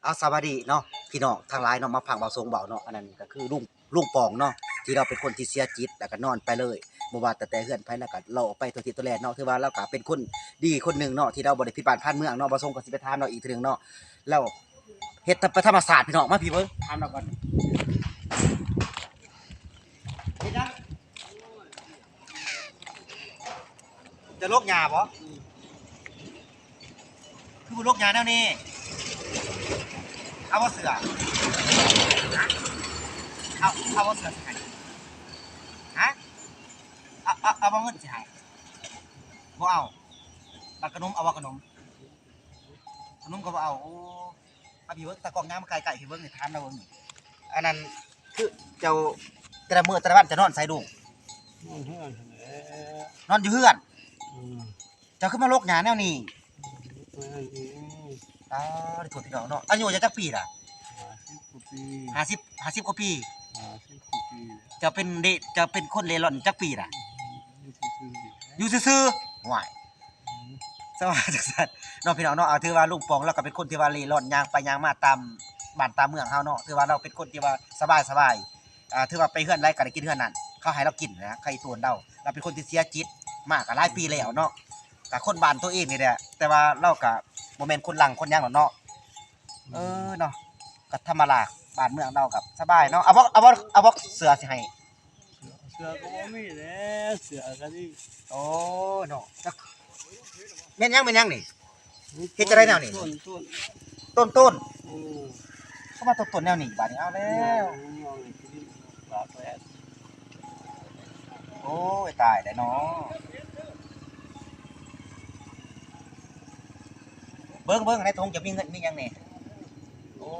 ອາ ສະບາຍດີເນາະ ພີ່ນ້ອງທັງຫຼາຍເນາະ ມາຟັງບ່າວສົງເວົ້າເນາະ. ອັນນັ້ນກໍຄືລຸງ ລຸງປອງເນາະ ທີ່ລາວເປັນຄົນທີ່ເສຍຈິດ ແລ້ວກໍນອນໄປເລີຍ ບໍ່ວ່າແຕ່ ແຕ່ເຮືອນໃຜ ລາວກໍເລາະອອກໄປທົ່ວທິດທົ່ວແດນເນາະ. ຖືວ່າລາວກໍເປັນຄົນດີຄົນໜຶ່ງເນາະ ທີ່ລາວບໍ່ໄດ້ຜິດບ້ານຜິດເມືອງເນາະ. ບ່າວສົງກໍຊິໄປຖາມລາວອີກເທື່ອໜຶ່ງເນາະ ລາວເຮັດໄປທຳມະຊາດ ພີ່ນ້ອງ. ມາພີ່ເບິ່ງ ຖາມລາວກ່ອນ. ເຮັດຫຍັງ? ຈະລົກຫຍ້າບໍ່? ຄືບໍ່ລົກຫຍ້າແນວນີ້? ເອົາບໍ່ເສື້ອ? ເອົາ ເອົາບໍ່ເສື້ອຊິໃຫ້? ຮະ? ເອົາ ເອົາ ເອົາບໍ່ເງິນຊິໃຫ້? ບໍ່ເອົາ. ບັດຂະໜົມເອົາບໍ່ຂະໜົມ? ຂະໜົມກໍບໍ່ເອົາ. ໂອ້ ມາພີ່ເບິ່ງ ຕາກ້ອງຍ່າງມາໃກ້ໆ ພີ່ເບິ່ງນີ້ ຖາມລາວເບິ່ງນີ້. ອັນນັ້ນຄືເຈົ້າແຕ່ລະມື້ແຕ່ລະວັນເຈົ້ານອນໃສລູກ? ນອນເຮືອນຫັ້ນແຫຼະ. ນອນຢູ່ເຮືອນ? ອືມ. ເຈົ້າຄືມາລົກຫຍ້າແນວນີ້? ເອີ ຕາ ໂທດພີ່ນ້ອງເນາະ. ອາຍຸເຈົ້າຈັກປີລະ? ຫ້າສິບກວ່າປີ. ຫ້າສິບ ຫ້າສິບກວ່າປີ? ຫ້າສິບກວ່າປີແລ້ວ. ເຈົ້າເປັນເລ ເຈົ້າເປັນຄົນເລ່ລ່ອນຈັກປີລະ? ອືມ ຢູ່ຊື່ໆ ຢູ່ຊື່ໆ. ວ້າຍ ອືມ ສະບາຍ ຈັ່ງຊັ້ນເນາະ ພີ່ນ້ອງເນາະ. ເອົາ ຖືວ່າລຸງປອງລາວກໍເປັນຄົນທີ່ວ່າເລ່ລ່ອນ ຍ່າງໄປຍ່າງມາຕາມບ້ານຕາມເມືອງເຮົາເນາະ. ຖືວ່າລາວເປັນຄົນທີ່ວ່າສະບາຍໆ ອ່າ ຖືວ່າໄປເຮືອນໃດກໍໄດ້ກິນເຮືອນນັ້ນ ເຂົາໃຫ້ລາວກິນນະ ໃຜຕົວລາວ. ລາວເປັນຄົນທີ່ເສຍຈິດມາກໍຫຼາຍປີແລ້ວເນາະ ກໍຄົນບ້ານຕົວເອງນີ້ແຫຼະ ແຕ່ວ່າລາວກໍບໍ່ແມ່ນຄົນຫຼັ່ງຄົນຫຍັງດອກເນາະ. ເອີເນາະ ກໍທຳມະດາ ບ້ານເມືອງລາວກໍສະບາຍເນາະ. ເອົາບໍ່ ເອົາບໍ່ ເອົາບໍ່ເສື້ອຊິໃຫ້? ເສື້ອ ເສື້ອກໍບໍ່ມີແຫຼະ ເສື້ອກໍດີ. ໂອ້ເນາະ ຈັກແມ່ນຫຍັງ ແມ່ນຫຍັງນີ້? ເຮັດຈັ່ງໃດແນວນີ້? ຕົ້ນ ຕົ້ນ ຕົ້ນ ຕົ້ນ. ເອີ ເຂົ້າມາຕົ້ນໆ ແນວນີ້ບາດນີ້ ເອົາແລ້ວ. ໂອ້ຍ ຕາຍແລ້ວເນາະ. ເບິ່ງ ເບິ່ງໃນຖົງຈະມີເງິນມີຫຍັງແດ່. ໂອ້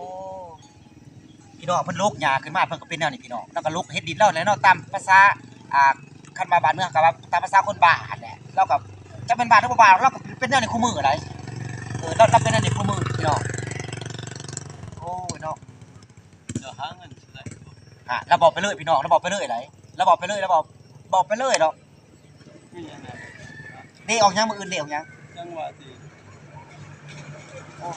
ພີ່ນ້ອງ ເພິ່ນລົກຫຍ້າຂຶ້ນມາ ເພິ່ນກໍເປັນແນວນີ້ ພີ່ນ້ອງ. ລາວກໍລົກເຮັດດິນລາວແຫຼະເນາະ ຕາມພາສາ ອ່າ ຄັນວ່າບ້ານເມືອງກໍວ່າຕາມພາສາຄົນບ້າຫັ້ນແຫຼະ. ລາວກໍຈັກແມ່ນບ້າຫຼືບໍ່ບ້າ ລາວກໍເປັນແນວນີ້ຄູ່ມື້ໃດ໋. ເອີ ລາວ ລາວເປັນແນວນີ້ຄູ່ມື້ ພີ່ນ້ອງ. ໂອ້ຍເນາະ ລາວຫາເງິນຊິໄດ້ບໍ່? ຮະ ລາວເວົ້າໄປເລີຍ ພີ່ນ້ອງ ລາວເວົ້າໄປເລີຍໃດ໋. ລາວເວົ້າໄປເລີຍ ລາວເວົ້າ ເວົ້າໄປເລີຍເນາະ. ເລອອກຫຍັງ? ມື້ອື່ນເລອອກຫຍັງ? ຈັງຫວະຕິ ໂອ້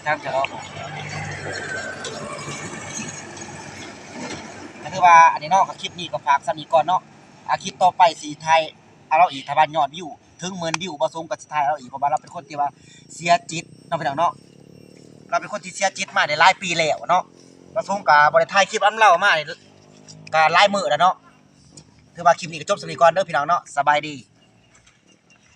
ຈຳຈະເນາະ. ກໍຄືວ່າອັນນີ້ເນາະ ກໍຄລິບນີ້ກໍຝາກສ່ຳນີ້ກ່ອນເນາະ. ອາ ຄລິບຕໍ່ໄປຊິຖ່າຍເອົາລາວອີກ ຖ້າວ່າຍອດວິວເຖິງໝື່ນວິວ ບ່າວສົງກໍຊິຖ່າຍເອົາອີກ ເພາະວ່າລາວເປັນຄົນທີ່ວ່າເສຍຈິດເນາະ ພີ່ນ້ອງເນາະ. ລາວເປັນຄົນທີ່ເສຍຈິດມາໄດ້ຫຼາຍປີແລ້ວເນາະ. ບ່າວສົງກໍບໍ່ໄດ້ຖ່າຍຄລິບນຳລາວມານີ້ ກໍຫຼາຍມື້ແລ້ວເນາະ. ຖືວ່າຄລິບນີ້ກໍຈົບສ່ຳນີ້ກ່ອນເດີ ພີ່ນ້ອງເນາະ. ສະບາຍດີ.